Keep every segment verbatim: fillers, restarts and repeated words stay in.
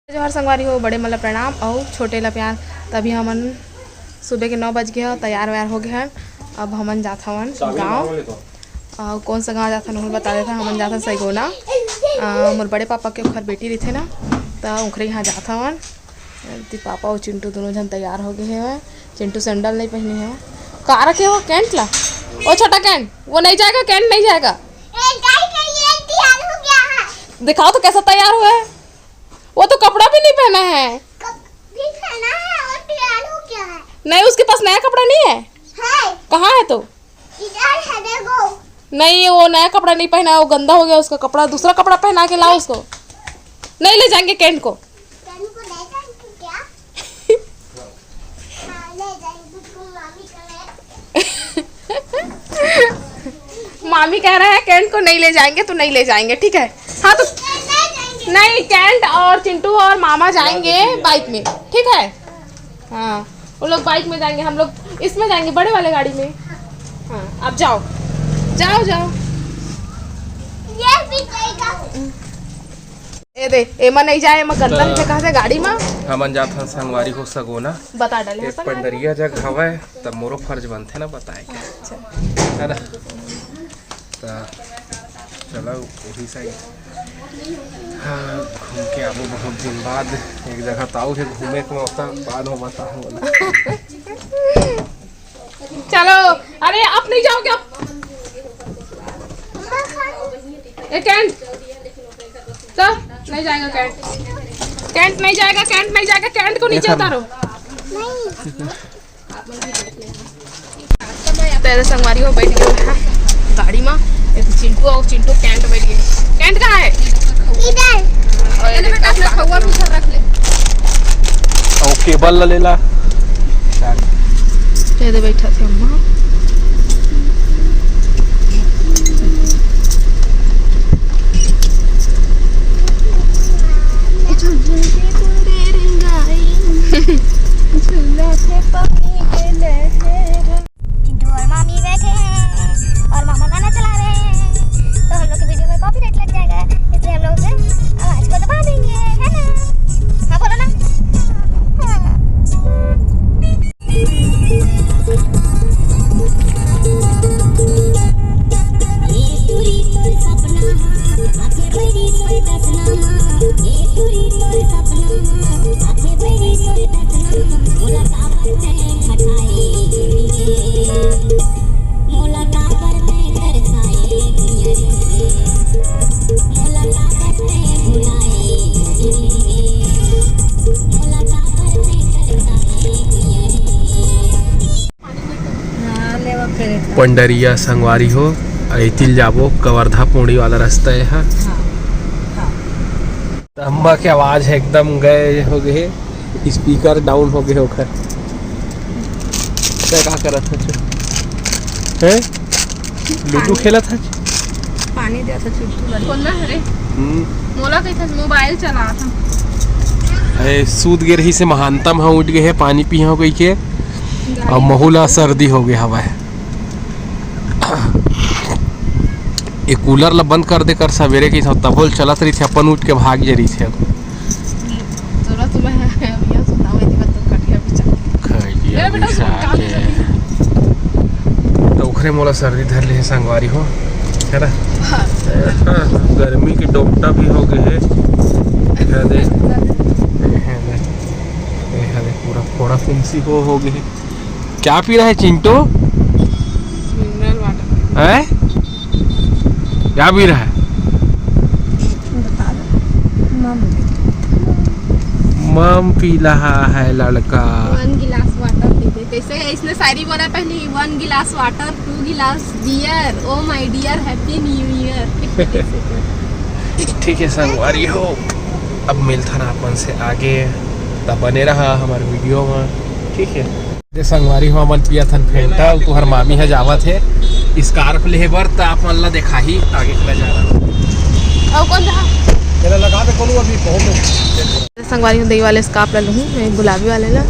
जोहार संगवारी हो, बड़े मन ला प्रणाम अउ छोटे ला प्यार। तभी हमन सुबह के नौ बज गे ह, तैयार वैयार हो गे हन। अब हमन जात हवन गाँव। अउ कौन सा गाँव जात हन, ओहू बता देथन। हमन जात हन सैगोना। अ, मोर बड़े पापा के ओखर बेटी रहिथे ना, त ओखरे यहाँ जात हवन। ती पापा अउ चिंटू दोनों झन तैयार हो गे हवय। चिंटू सैंडल नहीं पहने हवय। का रखे हो कैंट ला? ओ छोटा कैंट, वो नहीं जाएगा, कैंट नहीं जाएगा। ए, गाय के ये तैयार हो गया है। दिखाओ तो कैसा तैयार हुआ है। वो तो कपड़ा भी नहीं पहना है। कप-, भी पहना है और तैयार हो गया है। नहीं, उसके पास नया कपड़ा नहीं है। है। कहाँ है तो? इधर है, देखो। नहीं, वो नया कपड़ा नहीं पहना है, वो गंदा हो गया उसका कपड़ा। दूसरा कपड़ा पहना के लाओ उसको। नहीं ले जाएंगे कैंट को। कैंट को ले जाएंगे क्या? हाँ, ले जाएंगे, तुम मामी का है। मामी कह रहे हैं कैंट को नहीं ले जाएंगे तो नहीं ले जाएंगे, ठीक है? हाँ तो नहीं, कैंट और चिंटू और मामा जाएंगे बाइक में, ठीक है? हाँ, वो लोग बाइक में जाएंगे, हम लोग इसमें जाएंगे, बड़े वाले गाड़ी में। हाँ, आप जाओ, जाओ, जाओ। ये भी जाएगा। ए दे, एमा नहीं जाए, एमा गंदा तो नहीं कहा जाए गाड़ी में। हमन जात हन संगवारी हो सगोना। बता डाले एक हसन। पंडरिया जग हवय, तब मोरो फर्ज बनथे ना बताए के। अच्छा। है ना? त चलो वही साइड। हाँ, घूम के आबो बहुत दिन बाद। एक जगह ताऊ है घूमे के मौका, बाद में बताऊँ बोला। चलो, अरे आप नहीं जाओगे आप? ए कैंट, चल, नहीं जाएगा कैंट। कैंट नहीं जाएगा, कैंट नहीं जाएगा, कैंट को नीचे उतारो। तेरे संगवारी हो बैठ गए हैं गाड़ी में। ये तो चिंटू और चिंटू कैंट बैठ गए। कैंट कहाँ है? इधर। और ये देखो, अपना खौवा पीछे रख ले। और केबल ला लेला। ये दे बैठा थे अम्मा। झूले थे पूरे रेंगाई, झूला थे पानी के लहर। चिंटू और मामी बैठे हैं और मामा गाना चला रहे हैं, तो हम लोग के वीडियो में कॉपीराइट लग जाएगा, इसलिए हम लोग आवाज को दबा देंगे, है ना? हाँ, बोलो ना। हाँ। हाँ, ले वो करे था। पंडरिया संगवारी हो, अइतिल जाबो कवर्धा पूंडी वाला रास्ता है। हाँ, हाँ। त अम्मा के आवाज है एकदम गए हो गए, स्पीकर डाउन हो गए ओखर। क्या का करत है? हैं? लूडो पानी। खेलत है? पानी देत हे चिट्ठी वाली। कौन ना हरे? हम्म। मोला कहिथे मोबाइल चलात हे। ए, सूत गे रहिसे महानतम ह, उठ गे हे, पानी पीहूं कहिके। गाड़ी। अउ महू ला सर्दी हो गे हवय। ए कूलर ला बंद कर दे कर, सवेरे के तभो ले चलत रहिथे, अपन उठ के भाग जे रहिथे। तोरा तो मैं अभी यहाँ सुतावे दी, मतलब, खटिया बिछा के। खटिया ले बेटा, बिछा के। तो ओखरे मोला सर्दी धर ले हे संगवारी हो, है ना? हाँ। हाँ, गर्मी के डोपटा भी हो गए है। ये दे, ये दे, ये दे, पूरा फोड़ा फुंसी हो, हो गए है। क्या पी रहा है चिंटू? Mineral water. हैं? क्या पी रहा है? बता दो। मम। मम पी रहा है लड़का। वन गिलास वाटर पीते। जैसे इसने शायरी बोला पहले, वन गिलास वाटर, टू गिलास beer, oh my dear, happy new year. ठीक है संगवारी हो, अब मिलथन आपन से आगे, त बने रहा हमारे वीडियो में, ठीक है। ये संगवारी हो, हमन पियत हन फेंटा, अउ तुहर मामी ह जावत हे स्कार्फ लेहे बर, त आप मन ला देखाही आगे के नजारा। अउ कौन जहाँ? तेला लगा दे कोनो अभी, बहुत संगवारी हो, दही वाले स्कार्फ ला लूहूँ, एक गुलाबी वाले ला।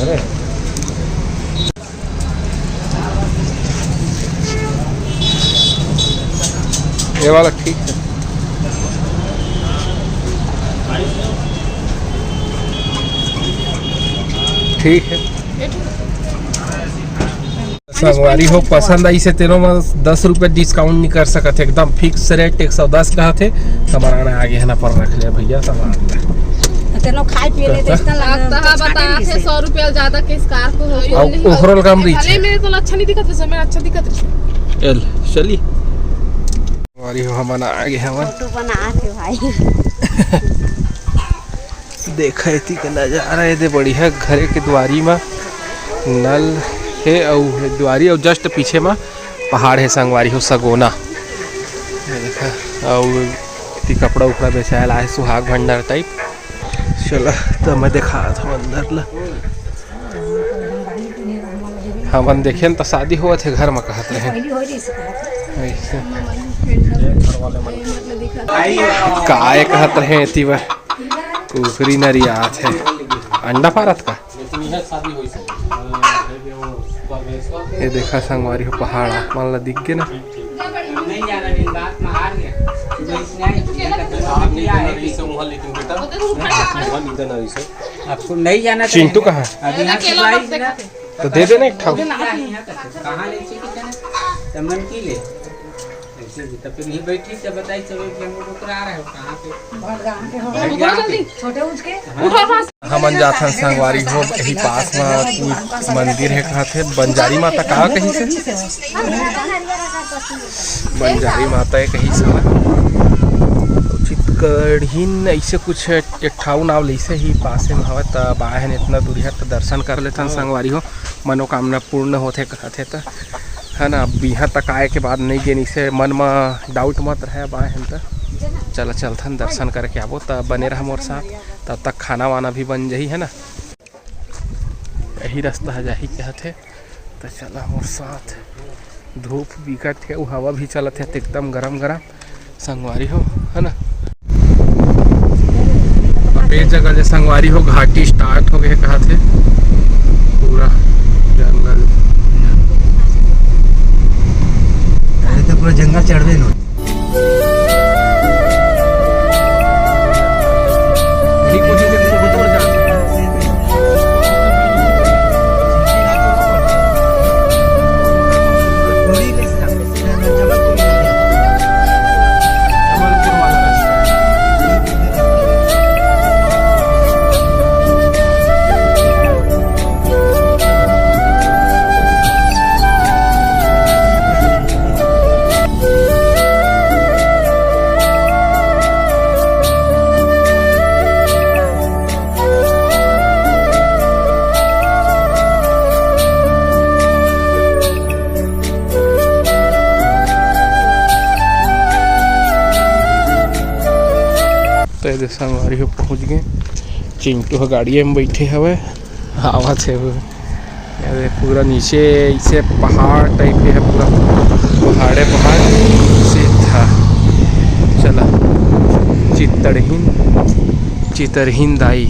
अरे। ये वाला ठीक है। ठीक है। संगवारी हो, पसंद आइसे तेनो में दस रुपये discount नहीं कर सकत हे, एकदम fix rate एक सौ दस कहत हे। सामान आगे है ना, पर रख ले भैया सामान। तेनो खाए पिए ले तो इतना लगा, तो हाँ, बता से सौ रुपया ज्यादा के scarf हो। अब ओकरो काम रही भले है। मेरे को अच्छा नहीं दिखत है, समय अच्छा दिखत है। चल, चली। संगवारी हो, हमन आ गे हवन। फोटो बना के भाई। देखा एती के नजारा, ये दे बढ़िया घरे के दुआरी मा नल हे, अउ दुआरी अउ just पीछे मा पहाड़ हे संगवारी हो, सगोना। ये देखा, अउ एती कपड़ा उपड़ा बेचाए ला हे, सुहाग भंडार type। चला, त मैं देखात हूँ अंदर ला। हमन देखेन त शादी होवत हे घर म, कहत रहे। अइसे। काय कहत रहे एती बर? कुकरी नरियात हे। अंडा पारत का? ये देखा संगवारी हो, पहाड़ आप मन ला दिख गे ना? आपको नहीं जाना तो चिंटू कहाँ? अभी यहाँ से लाई ना। तो दे देना एक ठाव। कहाँ ले, चिंटू कहाँ? तो मन की ले। ऐसे भी तो फिर यहीं बैठी तो बताई सब कि हम लोग उतरा रहे हो, कहाँ पे? भटगांव के हो। भटगांव के। छोटे ऊँच के। हाँ। हमन जाथन संगवारी हो, यही पास में कोई मंदिर है, कहत हे बंजारी माता का कही से? बंजारी माता है कही से। चितकड़हीन ऐसे कुछ एक ठाव नाव लइसे ही पासे में हवय, त बाहन इतना दूरिया त दर्शन कर लेथन संगवारी हो, मनोकामना पूर्ण होथे कहत हे त, है ना। अब यहाँ तक आए के बाद नहीं गेन, इसे मन म doubt मत रहे, अब आए हन त चला चलथन दर्शन करके आबो, त बने रहा मोर साथ। तब तक खाना वाना भी बन जाही, है ना। यही रास्ता ह जाही कहत हे, त चला मोर साथ। धूप बिकट हे, अउ हवा भी चलत हे, त एकदम गरम गरम संगवारी हो, है ना। अब ये जगह ले संगवारी हो, घाटी start हो गए कहत हे, पूरा जंगल। अरे तो पूरा जंगल चढ़बे न। तो ये दे संगवारी हो पहुँच गए, चिंटू ह गाड़ी में बैठे हवे, आवत हे वो। ये दे पूरा नीचे इसे पहाड़ type के है, पूरा पहाड़े पहाड़ सीधा। चला चितरहीन, चितरहीन दाई।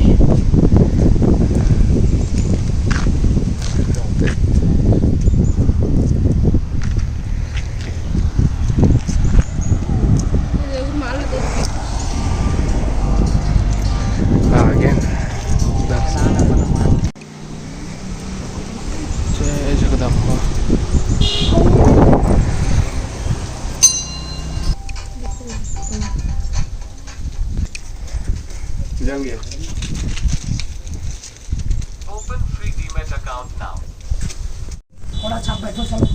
आगे। जय जगदम्बा। जम गया। Open free Demat account now. थोड़ा अच्छा बैठो, चलो।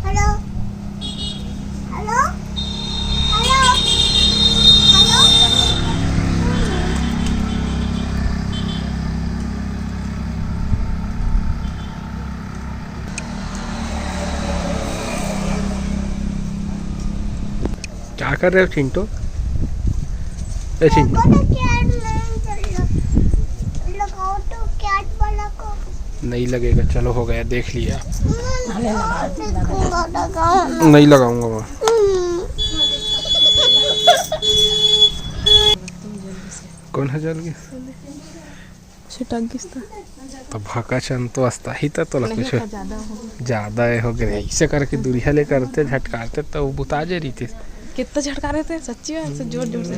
Hello, hello, hello, hello. क्या कर रहे हो चिंटू? ए चिंटू। नहीं लगेगा, चलो हो गया, देख लिया। नहीं लगाऊंगा मैं। कौन है जल गया? छिटक गिस त। तो भका चंतो अस्ता ही त तोला नहीं कुछ था, ज्यादा हो गया। ज्यादा ए हो गया, ऐसे करके दूरिहा ले करते, झटकारते तो वो बुता जे रहितिस। कितना झटका रहे थे सच्ची में, ऐसे जोर जोर से।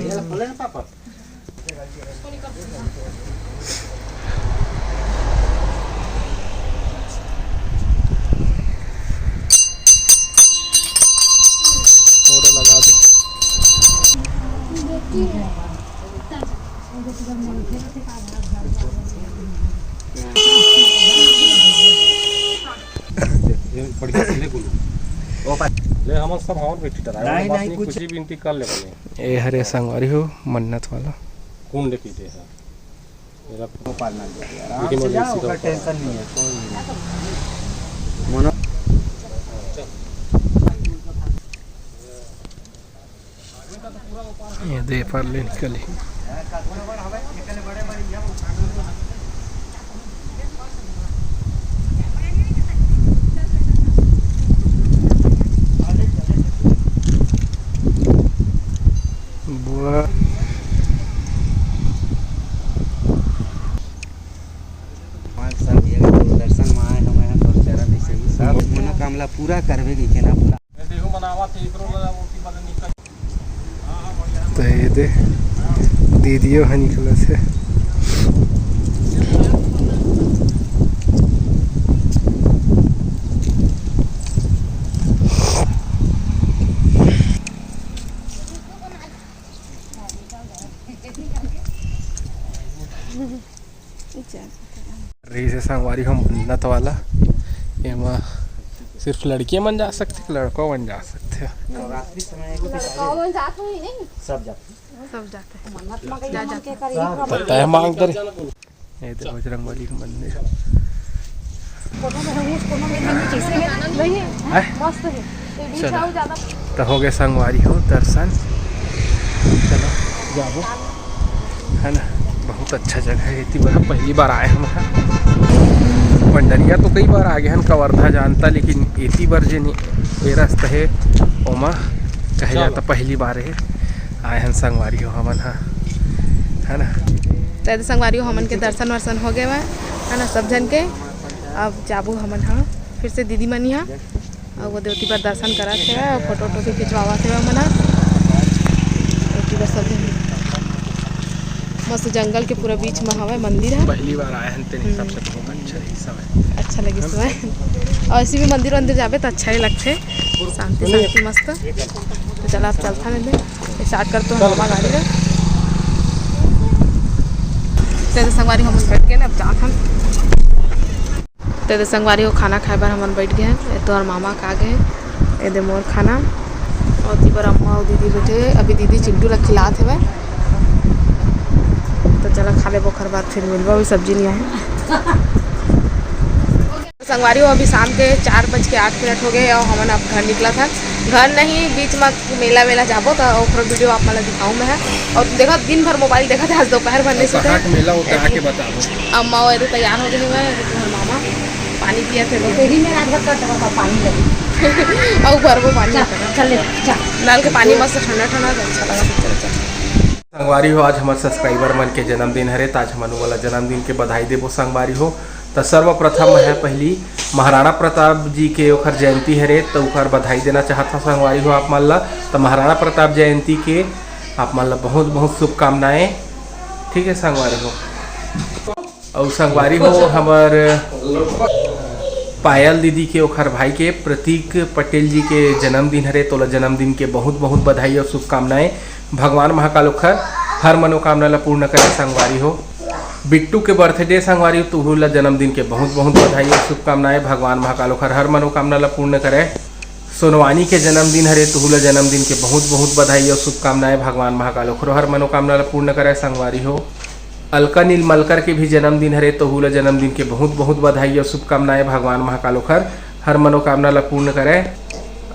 थोड़ा लगा दे। ले, हमन सब हमर बेटी डराए वाला बात नहीं, कुछ भी विनती कर ले बने। ए हरे संगवारी हो, मन्नत वाला। कौन लेके दे है? मेरा गोपाल नाथ जी, आराम से जाओ, ओकर टेंशन नहीं है, कोई नहीं। मनो ये दे पर ले निकली। बुआ। पाँच साल भैया के दूरदर्शन में आए हम, यहाँ तोर चरण ऐसे ही सब मनोकामना पूरा करबे कहिके ना पूरा। तो ये दे दीदियो ह निकलत हे। रहिस हे संगवारी हो मन्नत वाला, एमा सिर्फ लड़कियां मन जा सकथे, लड़का मन जा सकथे। नवरात्रि समय एगो भी सब जाते हैं। सब जाते हैं। मन्नत मांगे जा, मन के करी। तो तय मांग दे। ये तो बजरंग बली का मंदिर। कोनो में हम उस कोनो में नहीं, जैसे है, नहीं है। हैं? मस्त है। ये बीच चलो। आओ ज्यादा। तो हो गए संगवारी हो दर्शन। चलो जाबो, है ना? बहुत अच्छा जगह है। एती बार पहली बार आए हम ह। पंडरिया तो कई बार आगे हन कवर्धा जानता, लेकिन एती बार जे नि-, ये रास्ता है ओमा कहे जाता पहली बार है आए हन संगवारी हो हमन ह, है ना? तो एदे संगवारी हो हमन के दर्शन वर्शन हो गए हवय, है ना, सब झन के। अब जाबो हमन ह फिर से दीदी मनी ह। अउ वो देवती पर दर्शन करत हेवय, फोटो वोटो भी खिंचवावत हेवय हमन ह। देवती पर सब झन मस्त जंगल के पूरा बीच में हवय मंदिर ह। पहली बार आए हन तेन हिसाब से बहुत अच्छा ही समय। अच्छा लगिस हवय। अउ ऐसे भी मंदिर वंदिर जाबे त अच्छा ही लगथे, शांति शांति मस्त। तो चला अब चलथन एदे, स्टार्ट करथों हम गाड़ी ला। तो एदे संगवारी हमन बैठ गए ना, अब जाथन। तो एदे संगवारी हो खाना खाए बर हमन बैठ गए हन। ये तोहर मामा का आगे हे, एदे मोर खाना। अउ एती बर अम्मा अउ दीदी बैठे हे। अभी दीदी चिंटू ला खिलात हेवय। तो चला खा लेबो, ओखर बाद फिर मिलबो। अभी सब्जी नहीं आए। संगवारी हो अभी शाम के चार बज के आठ मिनट हो गए अउ हमन अब घर निकलत हन। घर नहीं, बीच में मेला वेला जाबो त ओखरो वीडियो आप मन ला दिखाऊं मैं ह। अउ देखो दिन भर मोबाइल देखत हे, आज दोपहर भर नहीं सुते। कहाँ के मेला होता है आके बताबो। अम्मा वो एदे तैयार हो गए हवय, एदे तुम्हारे मामा पानी पियत हे। तेरी में रात भर कट रहा था पानी लगी। अउ भरबो पानी। चल, चल ले, चल। नल के पानी मस्त ठंडा ठंडा, अच्छा लगा। चल, चल। संगवारी हो, आज हमर सब्सक्राइबर मन के जन्मदिन हरे, त आज हमन ओला जन्मदिन के बधाई देबो संगवारी हो। त सर्वप्रथम मैं ह पहिली महाराणा प्रताप जी के ओखर जयंती हरे, त ओकर बधाई देना चाहत हव संगवारी हो आप मन ला। त महाराणा प्रताप जयंती के आप मन ला बहुत बहुत शुभकामनाएं। ठीक है संगवारी हो। अउ संगवारी हो, हमर पायल दीदी के ओखर भाई के प्रतीक पटेल जी के जन्मदिन हरे, तोला जन्मदिन के बहुत बहुत बधाई अउ शुभकामनाएं। भगवान महाकाल ओखर हर मनोकामना ला पूर्ण करे संगवारी हो। बिट्टू के बर्थडे संगवारी हो, तुहू ला जन्मदिन के बहुत बहुत बधाई अउ शुभकामनाएं। भगवान महाकाल ओखर हर मनोकामना ला पूर्ण करे। सोनवानी के जन्मदिन हरे, तुहू ला जन्मदिन के बहुत बहुत बधाई अउ शुभकामनाएं। भगवान महाकाल ओखरो हर मनोकामना ला पूर्ण करे संगवारी हो। अलका नीलमलकर के भी जन्मदिन हरे, तहू ला जन्मदिन के बहुत बहुत बधाई अउ शुभकामनाएं। भगवान महाकाल ओखर हर मनोकामना ला पूर्ण करे।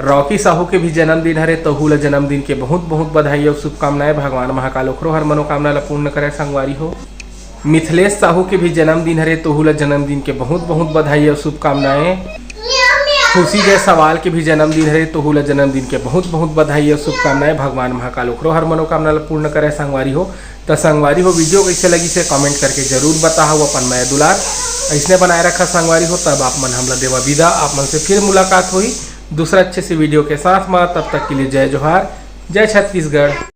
रॉकी साहू के भी जन्मदिन हरे, तहू ला जन्मदिन के बहुत बहुत बधाई अउ शुभकामनाएं। भगवान महाकाल ओखरो हर मनोकामना ला पूर्ण करे संगवारी हो। मिथिलेश साहू के भी जन्मदिन हरे, तोहू ला जन्मदिन के बहुत बहुत बधाई अउ शुभकामनाएं। खुशी जायसवाल के भी जन्मदिन हरे, तोहू ला जन्मदिन के बहुत बहुत बधाई अउ शुभकामनाएं। भगवान महाकाल ओखरो हर मनोकामना ला पूर्ण करे संगवारी हो। त संगवारी हो, वीडियो कइसे लगिस हे कमेंट करके जरूर बताहू अपन मया दुलार अइसने बनाए रखा संगवारी हो। तब आप मन हमला देवा विदा, आप मन से फिर मुलाकात होही दूसरा अच्छे से वीडियो के साथ मा। तब तक के लिए जय जोहार, जय छत्तीसगढ़।